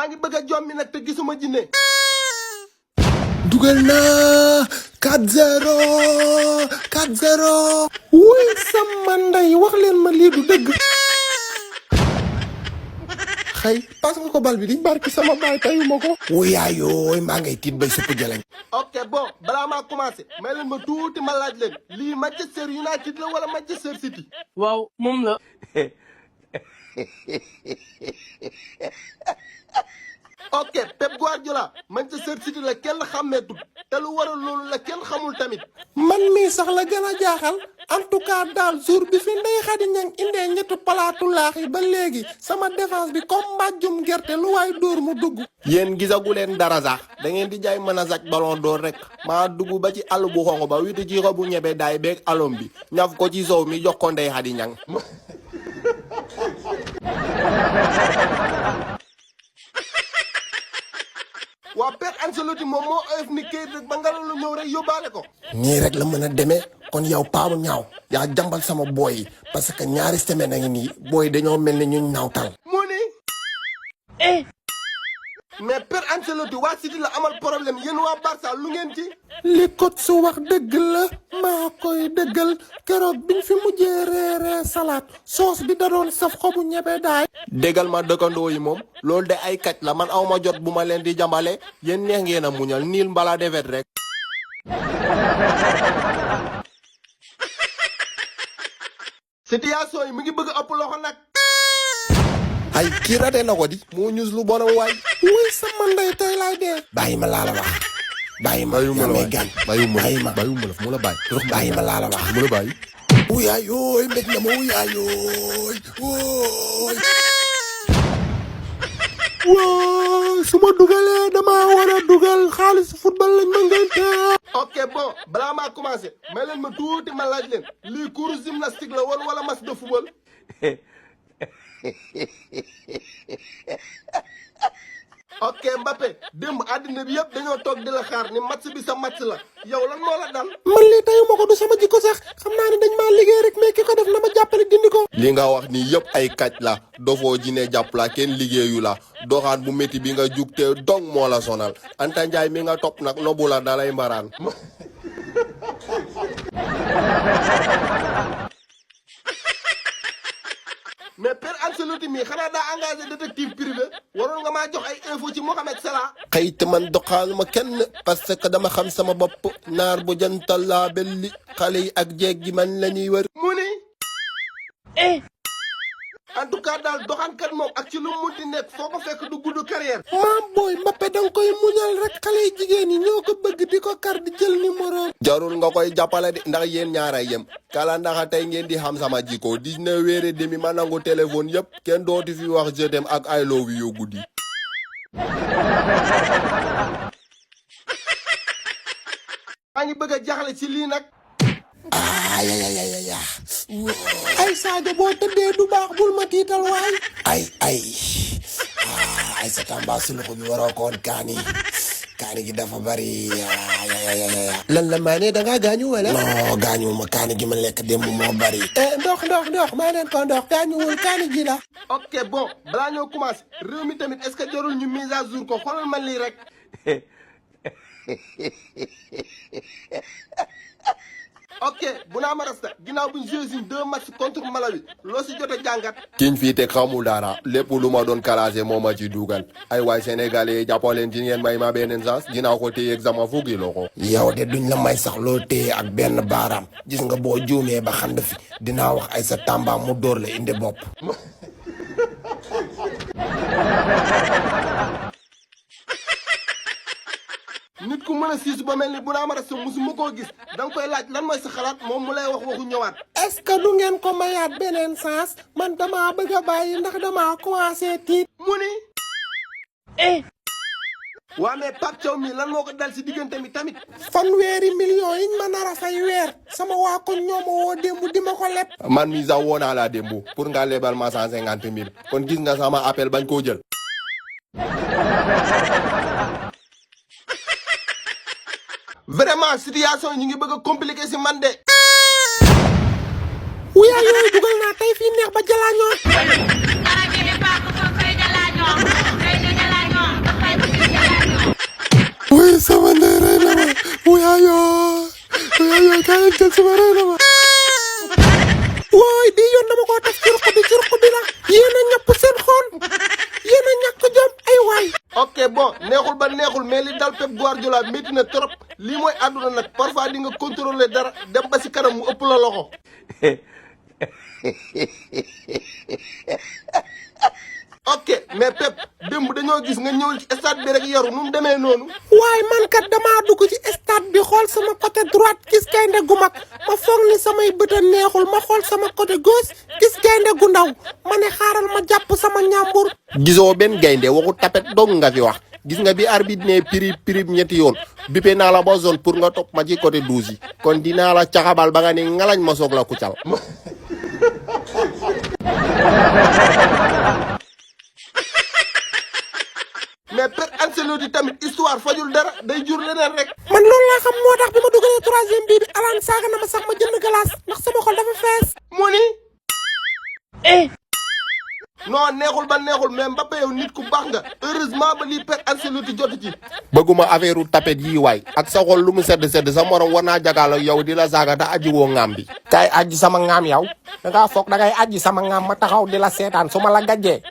maa ngi bëgg a jommi nag te gisuma jinne. dugal naa 4-0 4-0. wuy sama ndey wax leen ma lii du dëgg. xëy pas nga ko bal bi di barki sama baay tayuma ko. wuyaayooy maa ngay tiit bay supp jaleñ. ok bon balaa maa commencé may leen ma tuuti ma laaj leen lii Manchester United la wala Manchester City. waaw moom la. ok Pep Guardiola Manchester City la kenn xàmmeetut te lu waral loolu la kenn xamul tamit. man mii sax la gën a jaaxal en tout cas daal jour bi fi Ndeye Khady Niang indee ñetti palaatu laax yi ba léegi sama défense bi comme mbàjjum gerte lu waay dóor mu dugg. yéen gisagu leen dara sax da ngeen di jaay mën a sàcc ballon d'or rek maa dugg ba ci àll bu xonq ba witu ci xobu ñebe daay beeg alom bi ñaf ko ci sow mi jox ko Ndeye Khady Niang. waa Pep Ancelotti moom moo oyof ni kayit rek ba ngelaw lu ñëw rek yóbbaale ko. nii rek la mën a demee kon yow paamu ñaaw yaa jàmbal sama booy yi parce que ñaari semaine a ngi nii booy dañoo mel ni ñu ñaawtal. mu ni. mais Pep Ancelotti waa City la amal problème yéen waa Barça lu ngeen ci. li kot su wax dëgg la maa koy dëggal keroog biñ fi mujjee reeree salaat soos bi da doon saf xobu ñebe daay. déggal ma dëkkandoo yi moom loolu de ay kàcc la man aw ma jot bu ma leen di jàmbale yéen neex ngeen a muñal niil mbala defet rek. situation yi mu ngi bëgg a ëpp loxo nag. ay kii rate na ko di moo ñus lu bonam waay. wuy sama ndey tey laay dee. bàyyi ma laa la wax. bàyyi ma yaa may gaañ. bàyyi ma mu la bàyyi. bàyyi ma laa la wax. mu la bàyyi. wuyaay yooy mbég na ma wuyaay yooy wooy. waay su ma dugalee damaa war a dugal xaalis football lañ ma ngente. ok bon balaa maa commencé may leen ma tuuti ma laaj leen lii cours gymnastique la woon wala match de football. ok Mbappé démb àddina bi yëpp dañoo toog di la xaar ni match bi sa match la yow lan moo la dal. man lii tayuma ko du sama jikko sax xam naa ne dañ maa liggéey rek mais ki ko def na ma jàppale dindi ko. li nga wax ni yëpp ay kàcc la dofoo jine jàpp la kenn liggéeyu la doxaan bu métti bi nga jug te dong moo la sonal Anta Njaay mi nga topp nag nobu la dalay mbaraan. mais Pep Ancelotti mi xanaa daa engagé détective privé waroon nga maa jox ay info ci Mohamed Salah. xëy te man doxaaluma kenn parce que dama xam sama bopp naar bu jantal laa belli xale yi ak jeeg gi man la ñuy wër. mu ni. en tout cas daal doxaankat moom ak ci lu mu munti nekk foo ko fekk du gudd carrière. maam booy Mbappé danga koy muñal rek xale yi jigéen yi ñoo ko bëgg di ko kar di jël numéro. jarul nga koy jàppale de ndax yéen ñaaray yem kala ndaxa tey ngeen di xam sama jikko 19h30 ma nangu téléphone yëpp kenn dooti fi wax je t'aime ak I love you guddi. maa ngi bëgg a jaxle ci lii nag. ay Sadio boo tëddee du baax bul ma tiital waay. ay sa tamba si loxo bi waroo ko woon kaani gi dafa bari. lan la maa ne da ngaa gaañu wala. non gaañu ma kaani gi ma lekk démb moo bari. ndox maa leen ko ndox gaañuwul kaani gi la. ok bon balaa ñoo commencé réew mi tamit est-ce que jarul ñu mise à jour ko xoolal man lii rek. ok Bounama Rasta ginnaaw bi ñu joué suñ 2 matchs contre Malawi loo si jot a jàngat. kiñ fii te xamul dara lépp lu ma doon classé moo ma ci dugal ay waay sénégalais jàppoo leen ci ngeen may ma beneen chance dinaa ko téye examen fukki loxo. yow de duñ la may sax loo téye ak benn baaraam gis nga boo juumee ba xand fi dinaa wax ay sa tàmba mu dóor la indi bopp. nit ku mën a siisu ba mel ni Bounama Rasta musuma koo gis da nga koy laaj lan mooy sa xalaat moom mu lay wax waxu ñëwaat. est-ce que du ngeen ko mayaat beneen chance man damaa bëgg a bàyyi ndax damaa commencé tiit. mu ni. waa mais Pape Thiaw mi lan moo ko dal si diggante mi tamit. fanweeri millions yiñ ma nar a fay weer sama waa ko ñoo ma woo démb di ma ko leb. man mi sax woo naa la démb pour nga lebal ma 150 000 kon gis nga sama appel bañ koo jël. vraiment situation ñu ngi bëgg a compliqué si man de. wuyaa yooyu dugal naa tey fii neex ba jalaañoo. kaay jël sama réew na ma. wooy bii yoon dama koo taf ci ruq bi la. yéen a ñàpp seen xool. yéen a ñàkk jom ay waay. ok bon neexul ba neexul mais li dal Pep Guardiola métti na trop lii mooy àdduna nag parfois di nga contrôler dara dem ba si kanam mu ëpp la loxo. ok mais Pep démb dañoo gis nga ñëw ci stade bi rek yaru nu mu demee noonu. waaye man kat damaa dugg ci stade bi xool sama côté droite gis gaynde gu mag ma foog ni samay bët a neexul ma xool sama côté gauche gis gaynde gu ndaw ma ne xaaral ma jàpp sama ñàmbur. gisoo benn gaynde waxu tapet dong nga fi wax gis nga bi arbitre ne pirip ñetti yoon bippe naa la ba zone pour nga topp ma ci côté 12 yi kon dinaa la caxabal ba nga ne ngalañ ma soog la kucal. mais Pep Ancelotti tamit histoire fajul dara day jur leneen rek. man loolu laa xam moo tax bi ma dugalee 3e bii bi alaan saaga na ma sax ma jënd glace ndax sama xol dafa fees. mu ni. non neexul ba neexul mais Mbappé yow nit ku baax nga heureusement ba lii Pep Ancelotti jotu ci. bëgguma affaire tapet yii waay ak sa xol lu mu sedd sa morom war naa jagaal ak yow di la saaga te aji woo ngaam bi. kay aji sama ngaam yow da ngaa foog da ngay aji sama ngaam ma taxaw di la seetaan su ma la gàjjee.